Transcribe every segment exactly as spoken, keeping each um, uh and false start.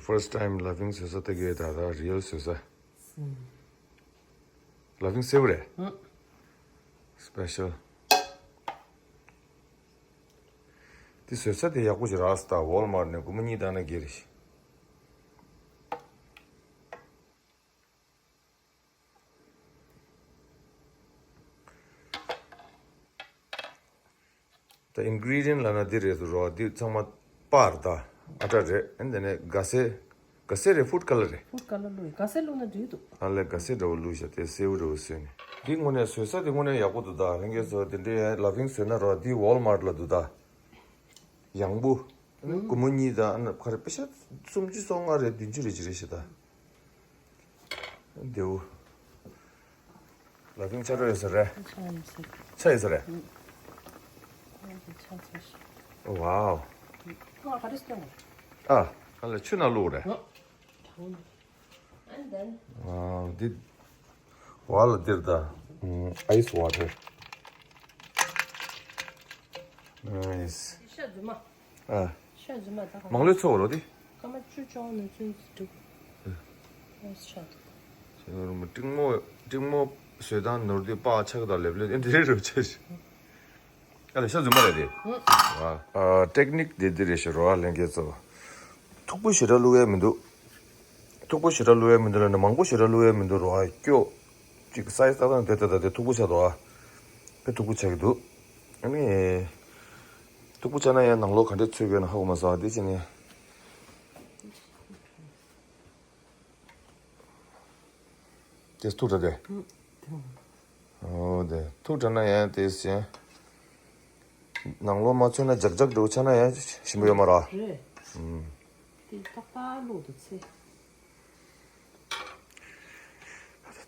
First time ལ་ཕིང་བཟོ་ས་ལྟ་གི་ཡོད། ད་ལྟ་རི་ཡལ་བཟོ་ས། ལ་ཕིང་སེའུ་རེད། སྤེ་ཤལ། དེ་བཟོ་ས་དེ་ཡག་པོ་ཞིག་རག་སོང་། ད་ཝོལ་མར་ནས་སྒོར་མོ་གཉིས་བཏང་ན་འགྲིག་རེད། ད་ཨིན་གྷི་རི་ཌི་ཡན་ལབ་ན་འདི་རེད་འདུག་རོ། འདི་ཚང་མ་པར་ད་ཨ་ཊ་རེད། ཨ་ནི་དེ་ནས་ག་སེ། ག་སེ་རེད། ཕུཌ་ཁ་ལར་རེད། ཕུཌ་ཁ་ལར་བླུགས་ཡིན། ག་སེ་བླུགས་ན་འགྲིག་འདུག་ཨ་ལས་ག་སེ་འདྲ་བོ་བླུགས་ཤག་དེ་སེའུ་འདྲ་བོ་བཟོས་ནས། འདི་དངོས་གནས་བཟོ་ས་དེ་དངོས་གནས་ཡག་པོ་འདུག་ད་ལྷན་རྒྱས་ཚོ་དེ་འདྲའི་ལ་ཕིང་བཟོས་ན་རོ། འདི་ཝོལ་མར་ལ་འདུག་ད་ཡང་པོ། སྒོར་མོ་གཉིས་དང་ཨ་ན་ག་རེ་པེ་ཤ་སུམ་ཅུ་སོ་ལྔ་རེད། བདུན་ཅུ་རེད་ཅི་རེད་ཤག་ད། རྡེའུ། ལ་ཕིང་ཆ་འགྲོ་ཡོད་ས་རེད། ཆ་ཡོད་ས་རེད། ཆ་ཡོད་ས་རེད། ཨང་། ཆ་ཆ་ཤག་ཝའོ། ཁོ་ག་རེ་སྟོན་ཨ། ཨ་ལ་ཆུ་ནང་བླུགས་རེད། ཨང་། ཨ་འདི། ཝ་ལ་འདིར་ད། ཨམ། ice water. Nice. ཤ་རྫུན་མ། ཨ། ཤ་རྫུན་མ་ད་ག་མང་ལོས་ཚོ་རོ་དེ། སྐར་མ་བཅུ་བཅོ་ལྔ་ནས་བཙུན་འགྲིག་ཨ། ཨེ་ཤ་འདུག་ཤ་རུ་མ་ཀྲིང་མོ། ཀྲིང་མོ་བཟོས་དང་ནོར་དུས་པགས་ཆག་དང་ལེབ་ལེབ་ཨེ་འདི་རེད་རུ་ཆེ་ཤི། ཨ་ལས་ཤ་རྫུན་མ་རེད་དེ། ཨ། ཨ། ཊེག་ནིག་དེ་འདི་རེད་ཤི་རོ། ཨ་ལྷན་རྒྱས་ཚོ། མཐུག་པོ་ཞེ་དྲག་བླུག་ཡས་མི་འདུག་མཐུག་པོ་ཞེ་དྲག་བླུག་ཡས་མི་འདུག་ལབ་ན་མང་པོ་ཞེ་དྲག་བླུག་ཡས་མི་འདུག་རོ། ཨ་སྐྱོ། ཅིག་སའི་ཛི་ཏག་ཏག་དེ་ལྟ་ད་དེ་མཐུག་པོ་ཆགས་འདུག་ཨ། དཔེ་མཐུག་པོ་ཆགས་ཀྱི་འདུག་ཨ་ནི། མཐུག་པོ་ཆགས་ན་ཡང་ནང་ལོགས་ག་འདྲས་ཚོད་ཀྱི་ཡོད་ན་ཧ་གོ་མ་སོང་། ཨ་དེ་ཕྱིན་ནས། དེ་མཐུག་དྲགས་དེ། ཨོ་དེ་མཐུག་དྲགས་ན་ཡང་དེ་ཟེར། ནང་ལོགས་མ་ཚོད་ན་ལྗག་ལྗག་འདྲ་བོ་ཆགས་ན་ཡང་ཞིམ་པོ་ཡོད་མ་རེད། རེད། ཨུམ། དེ་ཏག་ཏག་བླུགས་འདུག་ཚེ།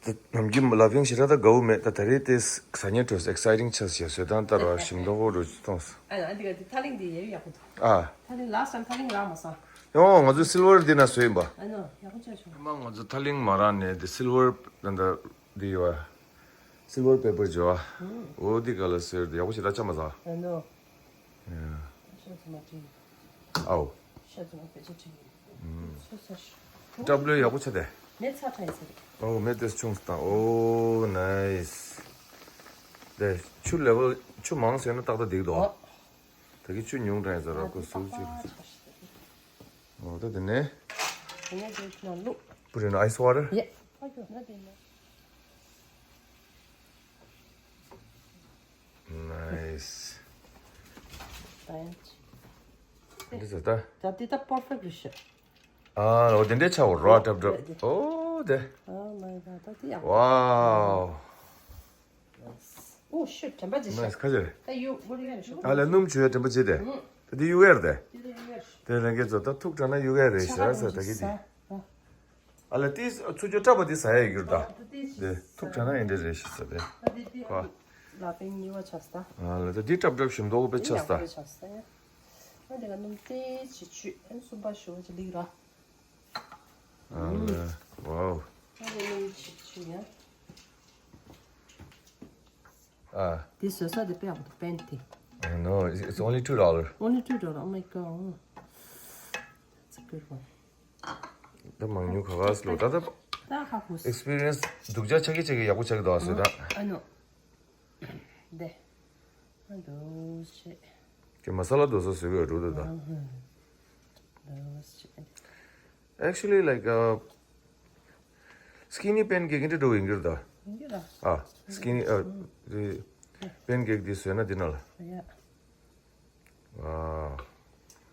ད་ནམ་རྒྱུན་ལ་ཕིང་ཞེ་དྲག་ད་དགའ་བོ་མེད། ད་ད་རེས་དེ་ཟ་སྙིང་འདོད། ཨེག་སའི་ཊིང་ཆགས་ཤག་བཟོ་སྟངས་ལྟར་བ་ཞིམ་མདོག་ཁ་པོ་འདྲ་མཐོང་སོང་། ཨ་ཡ། ཨ་འདི་ག་འདི་ཐ་ལིང་འདི་ཡེ་ཡག་པོ་འདུག་ཨ། ཐ་ལིང་ལ་སང་ཐ་ལིང་རག་མ་སོང་། ཡོང་། ང་ཚོ་སིལ་ཝར་འདི་ན་བཟོས་ཡིན་པ། ཨ་ནོ་ཡག་པོ་ཆགས་བྱུང་། ཨ་མ་ང་ཚོ་ཐ་ལིང་མ་རག་ནས་འདི་སིལ་ཝར་ད་ད་འདི་ཡོད་ཨ། སིལ་ཝར་པེ་པར་ཇོ་ཨ། ཨོ་འདི་ག་ལ་ཟེར་འདི་ཡག་པོ་ཞེ་དྲག་ཆགས་མ་སོང་། ཨ་ནོ། ཡ། ཤ་ཚོ་མ་དྲིས། ཨའོ། ཤ་ཚོ་མ་བེད་སྤྱོད་བྱེད་ཀྱི་ཡོད། སོ་སོ་ཤ། སྐྲ་ལོས་ཡག་པོ་ཆགས་ཏེ། མེ་ཚ་ཁ་ཡིན་ཟེར། ཨོ་མེ་དེ་ཆུང་སྟངས། ཨོ་ནའིས། དེ་ཆུ་ལེ་ཝལ་ཆུ་མང་ཟེར་ན་ཏག་ཏག་འགྲིག་འདུག་ཨོ། ད་གི་ཆུ་ཉུང་དྲགས་ཡིན་ཟེར་ར་ཁོ་སུ་ཅི་རེད། ཨོ་ད་དེ་ནས། དེ་ནས་དེ་ཆུ་ནང་བླུགས། Put in ice water. Yeah. Nice. འདི་ཟེར་ད། ད་འདི་ད་པར་ཕེག་རེད་ཤག་ཨ་ལོ་དེ་འདྲའི་ཆ་བོ་རོ་ཏབ་ཏབ། ཨོ་དེ། Oh my god. ད་འདི་ཡག་ཝའོ། ཨོ་ཤི་དྲན་པ་ཅི་ཤག་ནའིས་ཁ་ཅེ། ད་ཡུ་ཝུ་རི་ཡ་ཤོ། ཨ་ལ་སྣུམ་བྱུག་ཡ་དྲན་པ་ཅི་དེ། དེ་འདི་གཡུག་ཡ་རེད་དེ། དེ་ལས་ཀྱི་ཚོ་ད་ཐུག་དྲགས་ན་གཡུག་ཡ་རེད་ཤག་ས་ད་གི་དེ། ཨ་ལ་དེ་ཚུར་ཅོ་སྐྲ་པ་དེ་ཟ་ཡ་ཡོད་རྒྱུ་རེད་ད། དེ་ཐུག་དྲགས་ན་ཡིན་འདྲ་རེད་ཤག་ས་དེ། ཁོ། ལ་པིང་གཉིས་པ་ཆགས་ས། ཨ་ལ་ད་དེ་ཏབ་ཏབ་ཞིམ་མདོག་དཔེ་ཆགས་ས། ཨ་དེ་ག་སྣུམ་ཏེ་ཅི་བཅུས་ཨ་གསུམ་པ་ཞུ་བ་ཅི་ལིག་ར། ཨ་ལ་ཝའོ། ཨ་དེ་སྣུམ་ཅི་བཅུས་ཡ། ཨ། དེ་བཟོ་ས་དེ་དཔེ་ཡག་པོ་འདུག་པན་དེ། No, it's only two dollar. Only two dollar. Oh my god. That's a good one. ད་མང་ཉུང་ག་ག་སློ་ད་ད། ད་ཧ་གོ་སོང་། Experience སྡུག་ཅག་ཆགས་ཀྱི་ཆགས་ཀྱི་ཡག་པོ་ཆགས་ཀྱི་འདུག་ཨ་ཟེར་ད། ཨ་ནོ། དེ། ཨ་འདུག་ཅེ། ཀྱི་མ་ས་ལ་དོ་ས་བཟོས་ཀྱི་འགྲོ་འདུག་ད། འདུག་ཅེ། Actually, like, uh, skinny pancake འདྲ་འགྲོ་ཡིན་གྱི་རེད་ད། ཡིན་གྱི་རེད། ཨ། Skinny, uh, the pancake འདི་བཟོས་ན་འདི་ན་ལ། ཡ། Wow.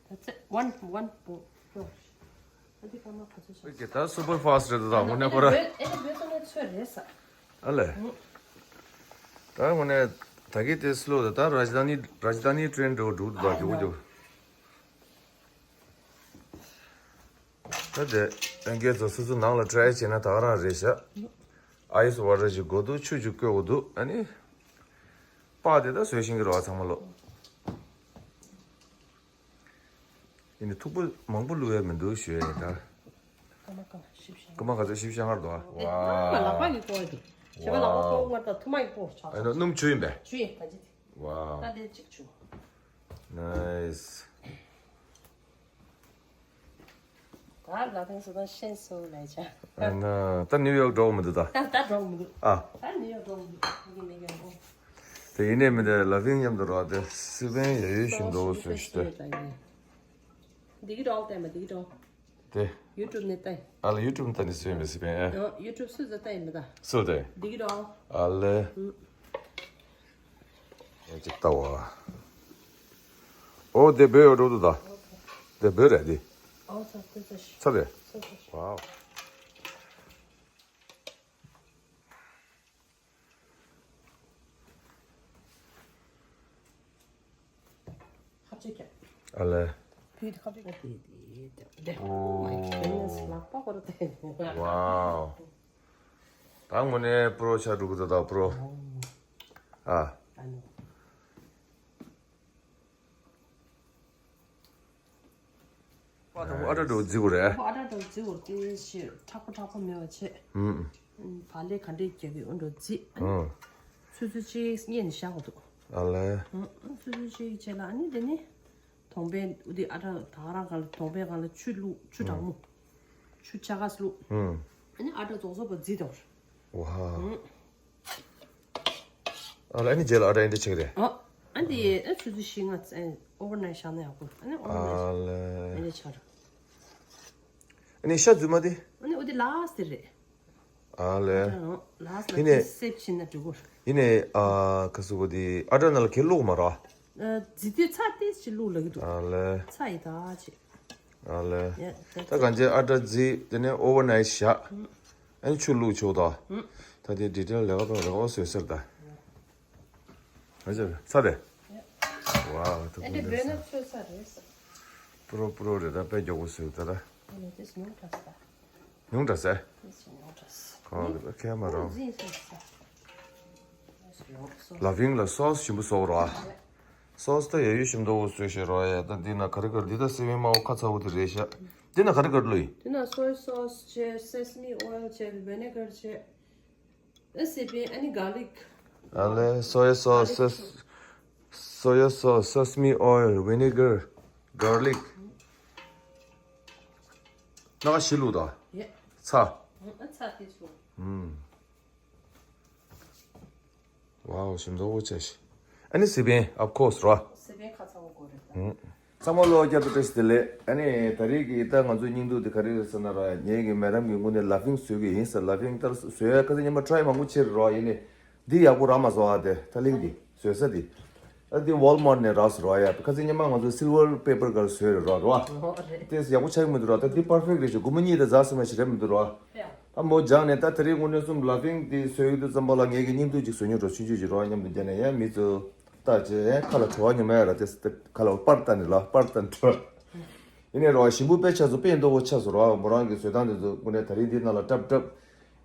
That's it. One, one, four, four. ཨ་འདི་ཀ་མ་ག་ཚོད་ཤག་ཨོ་ཀེ། ད་super fast རེད་ད། དངོས་གནས་ཁོ་ར། ཨེ་འདི་བོད་ཚོ་ནས་ཚོད་རེད་ས། ཨ་ལས། ད་དངོས་གནས་ད་གི་དེ་སློ་ད། ད་རཱཇ་དྷ་ནི་རཱཇ་དྷ་ནི་ཊེན་འགྲོ་འགྲོ་འདུག་ད་རྒྱུག་རྒྱུག་ད་དེ་ཨང་རྒས་ཚོ་སོ་སོ་ནང་ལ་ཊྲའི་བྱས་ན་ད་ག་རང་རེད་ཤག་ཨའི་སི་ཝ་ཊར་ཞིག་དགོས་འདུག་ཆུ་ཞིག་བསྐོལ་དགོས་འདུག་ཨ་ནི་པགས་དེ་ད་བཟོས་ཤིང་གི་རོ་ཚང་མ་ལོ། ཡིན་ནི་མཐུག་པོ་མང་པོ་བླུགས་ཡ་མི་འདུག་ཞུ་ཡ་ཡིན་ད། སྐར་མ་ག་ཤིབ་ཤང་། སྐར་མ་ག་ཚོད་ཤིབ་ཤང་ཧར་དོ། ཨེ་ད་ལག་པ་གི་སྐོར་དེ། བྱེད་པ་ལག་པ་སྐོར་ང་ད་ཐུ་མ་ཡི་སྐོར་ཆགས། ཨ་ནོ་སྣུམ་ཆུ་ཡིན་པས། ཆུ་ཡིན་ད་ཅི། ཝའོ། ད་དེ་གཅིག་ཆུ། ནའིས། ད་ ཨ་ལ་ཐང་སུ་དང་ཤེན་སུ་ལས་ཆ། ཨ་ན་ད་ནིའུ་ཡོག་འགྲོ་མི་འདུག་ད། ད་ད་འགྲོ་མི་འདུག་ཨ། ད་ནིའུ་ཡོག་འགྲོ་མི་འདུག་ཨ་གི་མི་གི་འགྲོ། དེ་ཡིན་ནས་མི་འདུག་ལ་ཕིང་མཉམ་དུ་རོགས་དེ་སི་པན་ཡ་ཡོད་ཤིང་འགྲོ་སུ་ཞིག་དེ། འདི་གི་འགྲོ་ལྟ་མ་འདི་གི་འགྲོ། དེ། ཡུ་ཊུབ་ནས་ལྟ་ཡིན། ཨ་ལ་ཡུ་ཊུབ་ནས་ལྟ་ནི་སི་པན་མི་སི་པན་ཨེ། ཡུ་ཊུབ་སུ་ཟ་ལྟ་ཡིན་མི་ད། སུ་དེ། འདི་གི་འགྲོ། ཨ་ལ། ཡ་ཅིག་ལྟ་བ། ཨོ་དེ་བོད་ཡོད་འགྲོ་འདུག་ད། དེ་བོད་རེད་དེ། ཨོ་ཚ་ཚ་ཚ་ཤི། ཚ་རེད། ཚ་ཚ་ཤི། ཝའོ། ཁ་ཅིག་ཀྱང་། ཨ་ལེ། བུས་ཁ་ཅིག་ཀྱང་དེ་དེ་དེ། ཨོ། མའི་གུ་གུ་ནེས་ལག་པ་སྐོར་དེ། ཝའོ། ད་དངོས་གནས་པྲོ་ཆགས་འགྲོ་གི་འདུག་ད་པྲོ། ཨ། ཨ་ནི། པ་དང་ཨ་ཏྲ་འགྲོ་རྫི་གོ་རེད། ཨ་ཏྲ་འགྲོ་རྫི་གོ་དེ་ཞེ་མཁྲེགས་པོ་མཁྲེགས་པོ་མེད་པ་བྱས། ཨུམ། བག་ལེབ་ག་འདྲས་རྒྱག་གི་འོ་འགྲོ་རྫི། ཨུམ། ཆུ་ཚོད་གཅིག་སྔོན་ནས་བཞག་དགོས་འདུག་ཨ་ལེ། ཨུམ། ཆུ་ཚོད་གཅིག་རྗེས་ལ་ཨ་ནི་དེ་ནི། གདོང་པའི་འོ་དེ་ཨ་ཏྲ་ད་ག་རང་ག་ལ་གདོང་པའི་སྒང་ལ་ཆུ་བླུགས་ཆུ་གྲང་མོ། ཆུ་ཆ་ག་སི་བླུགས། ཨུམ། ཨ་ནི་ཨ་ཏྲ་རྫོགས་རྫོགས་པ་རྫི་དང་། ཝ། ཨུམ། ཨ་ལ་ཨ་ནི་རྗེས་ལ་ཨ་ཏྲ་ཨེ་འདྲ་ཆགས་རེད། ཨ། ཨ་འདི་ཨ་ཆུ་ཚོད་བཞི་ལྔ་ཨ་ཨོ་ཝར་ནའིཊ་བཞག་ན་ཡག་པོ། ཨ་ནི་ཨོ་ཝར་ནའིཊ་ཨ་ལེ། ཨེ་འདྲ་ཆགས་རེད། ཨ་ནི་ཤ་རྫུན་མ་དེ། ཨ་ནི་ཨོ་དེ་ལ་སི་ཊི་དེ་རེད། ཨ་ལེ། ཨ་ལ་སི་ཊི་ཡིན་ལ་ནས་དེ་སེབ་བྱེད་ན་འགྲིག་གོ། ཡིན་ནས་ཨ་ཁ་སུ་གོ་དེ་ཨ་ཏྲ་ནང་ལ་གེ་བླུགས་མ་ར། ཨ་རྫི་དེ་ཚྭ་ཏོག་ཙམ་བླུགས་ལབ་ཀྱི་འདུག་ཨ་ལེ། ཚྭ་ཡི་ད་ཅེ། ཨ་ལེ། ཡ་ད་ད་གང་ཅི་ཨ་ཏྲ་རྫི་དེ་ནས་ཨོ་ཝར་ནའིཊ་བཞག་ཨ་ནི་ཆུ་བླུགས་ཆོག་ད། ད་དེ་ཌི་ཊེལ་ལས་ཀ་ཕན་རེ་ཨོ་བཟོས་ཟེར་ད། ཨ་ཅག་ཚ་རེད། ཝའོ་ད་ཨ་དེ་བོད་ན་ཚོད་ཚ་རེད་ས། པྲོ་པྲོ་རེད་ད་དཔེ་མགྱོགས་པོ་བཟོས་ད་ད། ཨ་ནི་དེ་ཉུང་དྲགས་ས། ཉུང་དྲགས་ས། དེ་ཉུང་དྲགས་ས། ཁོང་གི་ཁས་མ་རོ། ལ་ཕིང་ལ་སོ་སི་ཞིམ་པོ་བཟོ་རོགས། སོ་སི་ད་ཡ་ཡུ་ཞིམ་མདོག་པོ་བཟོས་ཤེས་རོགས་ཡ། ད་འདི་ན་ག་རེ་ག་རེ་འདི་ད་སི་པན་དམར་པོ་ཁ་ཚ་བོ་དེ་རེད་ཤག་འདི་ན་ག་རེ་ག་རེ་བླུགས་ཡིན། འདི་ན་སོ་ཡ་སོ་སི་བྱས་སེ་སི་མི་ཨོ་ཡལ་བྱས་ཝི་ནེ་གར་བྱས། ཨ་སི་པན་ཨ་ནི་གར་ལིག་ཨ་ལེ། སོ་ཡ་སོ་སི། སོ་ཡ་སོ་སི། སེ་སི་མི་ཨོ་ཡལ། ཝི་ནེ་གར། གར་ལིག་སྣ་ཁ་བཞི་བླུགས་དང་། ཡ། ཚྭ། ཨ་ཚྭ་དེ་སོ། ཨུམ། ཝའོ་ཞིམ་མདོག་པོ་བྱས་ཤིག་ཨ་ནི་སི་པན་of course རོ། སི་པན་ཁ་ཚ་བོ་དགོས་རེད་ད། ཨུམ། ཚང་མ་ལོ་བསྐྱར་དུ་བཀྲ་ཤིས་བདེ་ལེགས། ཨ་ནི་ད་རེས་ཀྱི་ད་ང་ཚོའི་སྙིང་སྡུག་དེ་ག་རེ་རེད་ཟེར་ན་ར། ངེད་ཀྱི་མེ་ཌམ་གྱིས་དངོས་གནས་ལ་ཕིང་བཟོ་གི་ཡིན་ཟེར། ལ་ཕིང་ལྟར་བཟོ་ཡ་ཁ་སང་ཉི་མ་ཊ་རའི་མང་པོ་བྱས་རེད་རོ། ཡིན་ནའི་འདི་ཡག་པོ་རག་མ་སོང་ཨ། དེ་ད་ལིང་འདི་བཟོ་ས་འདི། ཨ་འདི་ཝོལ་མར་ཊི་ནས་རག་སོང་རོ། ཡ་ཁ་སང་ཉི་མ་ང་ཚོ་སིལ་ཝར་པེ་པར་སྒར་བཟོས་རེད་རོ་རོ། ཨོ་རེད། དེ་ཡག་པོ་ཆགས་ཀྱི་མི་འདུག་རོ། ད་འདི་པར་ཕེག་རེད་ཅེ། སྒོར་མོ་གཉིས་དང་ཟླ་ཟེར་མ་ཞིག་རེད་མི་འདུག་རོ། ཡ། ད་མོ་སྦྱངས་ནས་ད་དེ་རིང་དངོས་གནས་གསུམ་ལ་ཕིང་འདི་བཟོས་ཡོད་དུས་ཙམ་པ་ལ་ངེད་ཀྱི་སྙིང་སྡུག་ཅིག་བཟོ་མྱོང་འགྲོ་ཆུང་ཆུང་ཅིག་རོ། མཉམ་དུ་བརྒྱབ་ནས་ཡ་མི་ཚོ། ལྟ་ཅེ་ཁ་ལ་བྲོ་བ་ཉོ་མ་ཡ་ར། དེ་ཁ་ལ་པར་ལྟ་ནི་ལ་པར་ལྟ་ནི་བྲོ། ཡིན་ནའི་རོ་ཞིམ་པོ་དཔེ་ཆགས་སོང་། དཔེ་མདོག་པོ་ཆགས་སོང་རོ། མོ་རང་གི་བཟོས་སྟངས་དེ་ཚོ་དངོས་གནས་ད་རིང་འདི་ནང་ལ་སྲབ་སྲབ།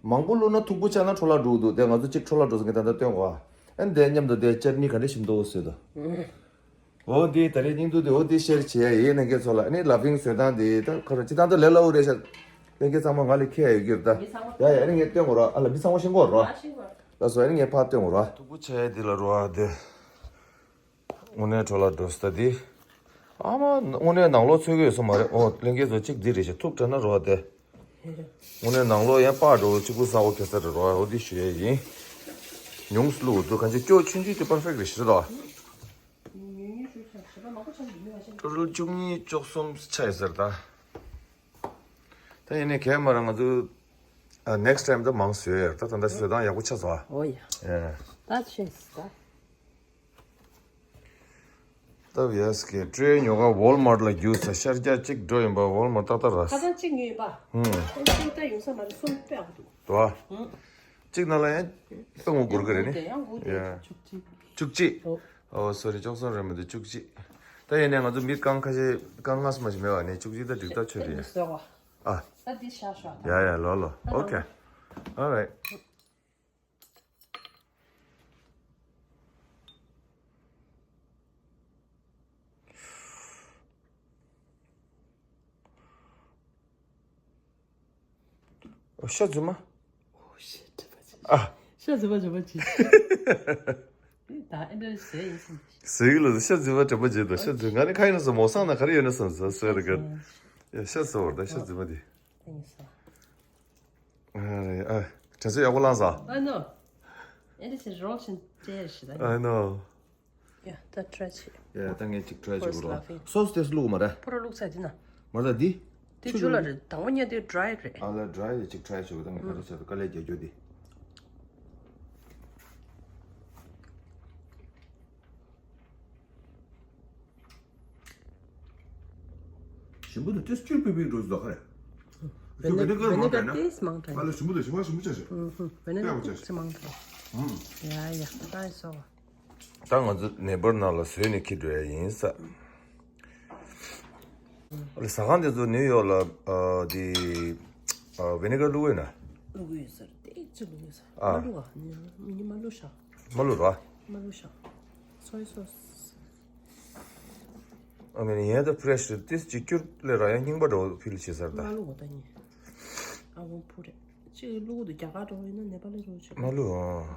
མང་པོ་བླུགས་ན་མཐུག་པོ་ཆགས་ན་འཕྲོ་བརླག་འགྲོ་གི་འདུག་དེ་ང་ཚོ་གཅིག་འཕྲོ་བརླག་འགྲོ་སོང་གི་ད་ལྟ་སྟོན་གོ། ཨ་ནི་དེ་མཉམ་དུ་དེ་ཅར་ནི་ག་འདྲ་ཞིམ་མདོག་པོ་བཟོས་འདུག་ཨོ་དེ་ད་རེས་སྙིང་སྡུག་དེ་ཨོ་དེ་ཤེར་བྱེད་ཡ་ཡིན། ནང་གི་ཚོ་ལ་ཨ་ནི་ལ་ཕིང་བཟོས་སྟངས་དེ་ད་ཁ་ར་སྤྱི་བཏང་དུ་ལས་སླ་བོ་རེད་ཤག་ལྷན་རྒྱས་ཚང་མ་ང་ལ་ཁྱེད་ཡ་ཡོད་ཀྱི་རེད་ད། ཡ་ཡ་ཨ་ནི་ངས་སྟོན་གོ་ར། ཨ་ལ་མི་ཚང་མ་ཤེས་གོ་ར། ལགས་སོ། ཨ་ནི་ངས་ཕར་སྟོན་གོ་ར། མཐུག་པོ་ཆགས་ཡ་དེ་ལ་རོ་ཨ་དེ། དངོས་གནས་འཕྲོ་བརླག་འགྲོ་སྲིད་ད་དེ། ཨ་མ་དངོས་གནས་ནང་ལོགས་ཚོད་ཀྱི་ཡོད་ས་མ་རེད། ཨོ་ལྷན་རྒྱས་ཚོ་གཅིག་འདི་རེད་ཤག་མཐུག་དྲགས་ན་རོ་ཨ་དེ། དངོས་གནས་ནང་ལོགས་ཡང་པགས་འགྲོ་གཅིག་པུ་ས་འོ་ཁེ་ས་རེད་རོ་ཨ། ཨོ་དེ་ཞུ་ཡ་ཡིན། ཉུང་སུ་བླུགས་འདུག་གང་ཅི་སྐྱོ་ཆུང་ཆུང་དེ་པར་ཕེག་རེད་ཤག་ད། ཊོ་ཊལ་བཅུ་གཉིས་བཅུ་གསུམ་ཆགས་ཡོད་ས་རེད་ད། ད་ཡིན་ནའི་གས་མ་ར་ང་ཚོ་ཨ་ནེག་སི་ཊའིམ་ད་མང་བཟོས་ཡ་རེད་ད། ད་ལྟ་བཟོས་སྟངས་ཡག་པོ་ཆགས་སོང་ཨ། ཨོ་ཡ། ཡ། ད་ཤེས་སོང་ད། ད་ཡ་སི་ཀེ་ཊི་རེ་ཉོ་ག་ཝོལ་མར་ཊི་ལ་རྒྱུགས་ས། ཤར་རྒྱག་གཅིག་འགྲོ་ཡིན་པ། ཝོལ་མར་ཊི་ཏག་ཏག་རག་ཁ་སང་གཅིག་ཉོས་པ། ཧུམ། ཁ་སང་གཅིག་ད་ཡོང་ས་མ་རེད། གསུམ་སྤྲད་ཨ་འདུག་དོ་ཨ། ཧུམ། གཅིག་ནང་ལ་ཡང་ཏང་འུ་སྒོར་ག་རེ་ནི། དེ་ཡང་འུ་དེ་ཡ། བཅུ་གཅིག་བཅུ་གཅིག་ཨོ། ཨོ་སོ་རི། བཅུ་གསུམ་རེད་མི་འདུག་བཅུ་གཅིག་ད་ཡིན་ནའི་ང་ཚོ་མི་རྐང་ཁ་ཤས་རྐང་ལྔ་སུ་མ་ཞིག་མེད་པ་ནི་བཅུ་གཅིག་ད་འགྲིག་ཐག་ཆོད་རེད་ཡ། ཟེར་བ། ཨ། ད་འདི་བཞག་ཤོག་ཡ་ཡ་ལོ་ལོ། ཨོ་ཁེ། ཨོ་རའིཊ། ཨོ་ཤ་རྫུན་མ། ཨོ་ཤི་ཊི། ཨ། ཤ་རྫུན་མ་རྫུན་མ་ཅིག་ད་ཨེ་འདྲ་ཟེར་ཡིན་སམ། ཟེར་གི་ལ་ཤ་རྫུན་མ་དྲན་པ་བརྗེད་དོ། ཤ་རྫུན། ང་ནི་ཁ་ཡིན་ན་སོ་མོ་སང་ན་ག་རེ་ཡོད་ན་སོ་སོ་སོ་རེ་ག་ཡ་ཤ་ཚ་བོར་ད་ཤ་རྫུན་མ་དེ། Thank you, sir. ཨ་རེ་ཨ། དྲན་གསོ་ཡག་པོ་བླངས་སོང་། I know. ཨེ་འདྲ་ཞིག་རོགས་ཤིག་ཅེར་ཞིག་ད། I know. ཡ་ད་try བྱེད། ཡ་ད་ངས་ཅིག་try བྱེད་དགོས་རོགས། First laughing. Sauce དེ་བླུགས་མ་རེད། ཕོ་རོ་བླུགས་ཚར་དེ་ན། མ་རེད་ད་འདི། དེ་ཆུ་ལ་རེད་དང་པོ་ཉལ་དུས་dry རེད། ཨ་ལ་dry དེ་ཅིག་try བྱེད་དགོས། ད་ངས་ག་རེ་བྱེད་དགོས། དཀའ་ལས་རྒྱག་རྒྱུ་དེ། ཞིམ་པོ་དང་ཏེས་ཅུར་པི་པི་འགྲོ་ཟློག་ཁ་རེད། ཁྱོད་vinegar མང་དྲགས་ན། Vinegar taste མང་དྲགས། ཨ་ལ་ཞིམ་པོ་དང་ཞིམ་པོ་ཞིམ་པོ་ཆགས་ཤིག་ཨུ་ཧུ། Vinegar taste མང་དྲགས། ཡ་ཡ་ད་སོ། ད་ང་ཚོ་ནེ་བར་ནང་ལ་བཟོས་ནས་འཁྱེར་འགྲོ་ཡ་ཡིན་ས། ཨ་ལ་ཟ་ཁང་དེ་ཚོ་ནིའུ་ཡོག་ལ་ཨ་དེ་ཨ་vinegar བླུགས་ཡོད་ན། བླུགས་ཡོད་ཟེར་ཏེ་ཅི་བླུགས་ཡོད་ཟེར། ཨ། མ་བླུགས་ཨ། མི་མ་བླུགས་ཤག་མ་བླུགས་ར། མ་བླུགས་ཤག Soy sauce། ཨ་མེ་ནི་ཡན་ད་fresh རེད། ཏིས་གཅིག་གྱུར་ལས་ར་ཡང་རྙིང་པ་འདྲ་བོ་ཕིལ་བྱེད་ས་རེད་ད། མ་བླུགས་ད་ནི། I won't put it. གཅིག་བླུགས་འདུག་རྒྱ་གར་འགྲོ་ཡིན་ན་ནེ་པ་ལི་འགྲོ་ཆོག་མ་བླུགས་ཨ།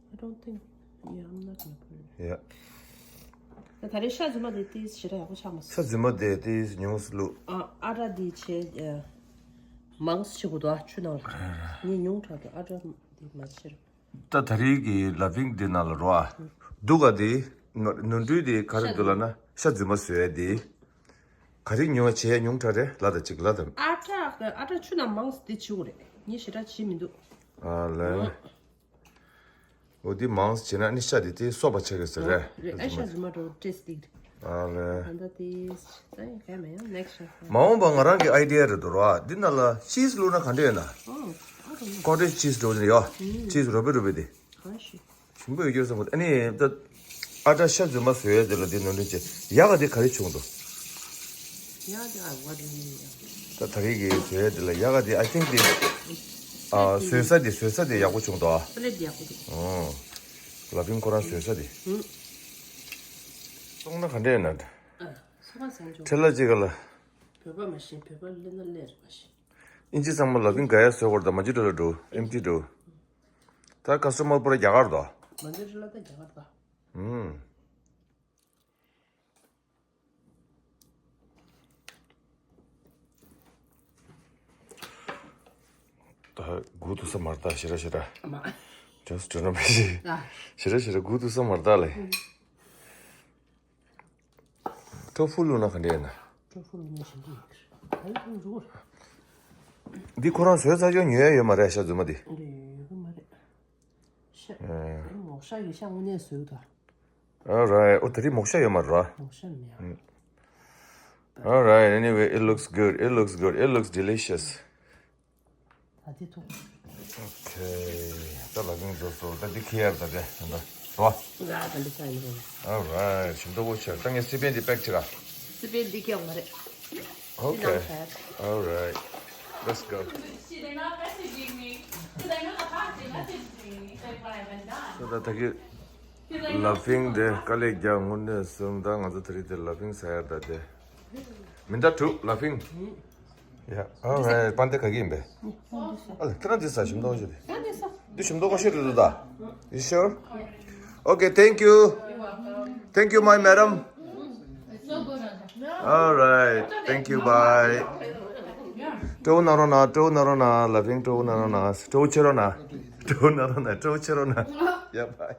I don't think. Yeah, I'm not gonna put it. ཡ། ད་ད་རེས་ཤ་རྫུན་མ་དེ་ཏིས་ཞེ་དྲག་ཡག་པོ་ཆགས་མ་སོང་། ཤ་རྫུན་མ་དེ་ཏིས་ཉུང་སུ་བླུགས། ཨ་ཨ་ཏྲ་འདི་བྱས་ཨ། མང་སུ་བྱེད་དགོས་འདུག་ཨ་ཆུ་ནང་ལ། ངས་ཉུང་དྲགས་འདུག་ཨ་ཏྲ་འདི་མ་བྱེད། ད་ད་རེས་ཀྱི་ལ་ཕིང་འདི་ནང་ལ་རོ་ཨ། འདུག་ག་དེ། ནོར་འཁྲུལ་དེ་ག་རེ་འདུག་ལབ་ན་ཤ་རྫུན་མ་བཟོ་ཡ་དེ། ག་རེ་ཉུང་བ་བྱེད་ཡ་ཉུང་དྲགས་རེད་ལབ་དང་གཅིག་ལབ་དང་། ཨ་ཏྲ་ཨ་ཏྲ་ཆུ་ནང་མང་སུ་དེ་བྱེད་དགོས་རེད། ངས་ཞེ་དྲག་བྱེད་མི་འདུག་ཨ་ལེ། འོ་དེ་མང་སུ་བྱེད་ན་ནི་ཤ་དེ་དེ་སོབ་པ་ཆགས་ཀྱི་ཟེར་རེད། རེད་ཨ་ཤ་རྫུན་མ་འགྲོ་taste སྡིག་ཨ་ལེ། ད་ལྟ་དེ་ད་ཡིན་ག་མེད་ཡང་next time། མ་འོངས་པ་ང་རང་གི་idea རེད་འདུག་རོ་ཨ། འདི་ནང་ལ་cheese བླུགས་ན་ག་འདྲ་ཡོད་ན། ཨོ། I don't know. Cottage cheese འདྲ་བོ་ཡོད། cheese རོ་པེ་རོ་པེ་དེ། གང་ཞིག་ཞིམ་པོ་ཡོད་རྒྱུ་བསམ་གི་འདུག་ཨ་ནི་ད་ཨ་ཏྲ་ཤ་རྫུན་མ་བཟོ་ཡས་དེ་ལ་འདི་ནོར་འཁྲུལ་བྱས་ཡག་ག་དེ་ག་རེ་བྱུང་འདུག་ཡག་དེ་ཨ་what do you mean ཡག་ད་ད་རེས་ཀྱི་བཟོ་ཡས་དེ་ལ་ཡག་ག་དེ་I think དེ་ཨ་བཟོ་ས་དེ་བཟོ་ས་དེ་ཡག་པོ་བྱུང་འདུག་ཨ། Plate ཡག་པོ་འདུག་ཨོ། ལ་ཕིང་ཁོ་རང་བཟོ་ས་དེ། ཧུམ། སོང་ན་ག་འདྲས་ན། ཨ་སོ་པ་ཟ་འཇོག་ཁྲེ་ལ་ཅིག་ག་ལ། བོད་པ་མ་ཤེས་བོད་པ་སླེབས་ན་སླེབས་རེད་མ་ཤེས། ཨིན་ཇི་ཚང་མ་ལ་ཕིང་ག་ཡ་བཟོ་དགོས་རེད་ད་མ་ཇི་འདྲ་ལ་འགྲོ་ཨེམ་ཊི་འགྲོ། ད་ཁ་སོ་མ་པོ་ར་རྒྱ་གར་དོ། མ་འདི་རི་ལ་ད་རྒྱ་གར་ད། ཨུམ། ད་སྒུག་ཐུབ་ས་མ་རེད་ད་ཞེ་དྲག་ཞེ་དྲག་མ། Just to know ཞེ་ཨ། ཞེ་དྲག་ཞེ་དྲག་སྒུག་ཐུབ་ས་མ་རེད་ད་ལེ། ཊོ་ཧྥུ་བླུགས་ན་ག་འདྲ་ཡིན་ན། ཊོ་ཧྥུ་བླུགས་ན་ཞིམ་པོ་ཡོད་ཀྱི་རེད། ཨ་ཡི་ཁོང་འཇུག་རེད། འདི་ཁོ་རང་བཟོས་ཚར་ཀྱང་ཉོ་ཡ་ཡོད་མ་རེད་ཤ་རྫུན་མ་འདི། འདི་ཡོད་གི་མ་རེད། ཤ། ཨེ། མོག་ཤ་ཡི་ཤ་དངོས་གནས་བཟོས་འདུག Alright. ཨོ་ད་རེས་མོག་ཤ་ཡོད་མ་རེད། མོག་ཤ་མེད་ཨ། Alright. Anyway, it looks good. It looks good. It looks delicious. ད་དེ་ཐུག Okay. ད་ལ་ཕིང་བཟོ་སོ་ད་འདི་ཁྱེར་ཡར་ད་དེ་ད་རོ། ང་ད་འདི་ས་ཡིན་རོ། Alright. ཞིམ་མདོག་པོ་ཆེ་ད་ངས་སི་པན་འདི་པེག་བྱེད་ག་སི་པན་འདི་ཁྱེར་མ་རེད། Okay. Alright. Let's go. See, they're not messaging me because I know the fact they messaged me like when I went down. ད་ད་གི་ལ་ཕིང་དེ་དཀའ་ལས་རྒྱག་དངོས་གནས་སོང་ད་ང་ཚོ་ད་རེས་དེ་ལ་ཕིང་ཟ་ཡར་ད་དེ། མི་འདྲ་དྲུག་ལ་ཕིང་། ཡ། ཨ་ཧེ་པན་དེ་ག་གི་ཡིན་པས། ཨ་ལ་ཁྱེད་རང་འདི་ཟ་ཞིམ་མདོག་ཞིག་རེད། འདི་ཞིམ་མདོག་ཞིག་རེད་ད། You sure? Okay, thank you. Thank you, my madam. All right. Thank you. Bye. སྤྲོ་བོ་གནང་རོགས་གནང་། སྤྲོ་བོ་གནང་རོགས་གནང་། ལ་ཕིང་སྤྲོ་བོ་གནང་རོགས་གནང་། སྤྲོ་བོ་བྱེད་རོགས་གནང་། སྤྲོ་བོ་གནང་རོགས་གནང་། སྤྲོ་བོ་བྱེད་རོགས་གནང་། Yeah, bye.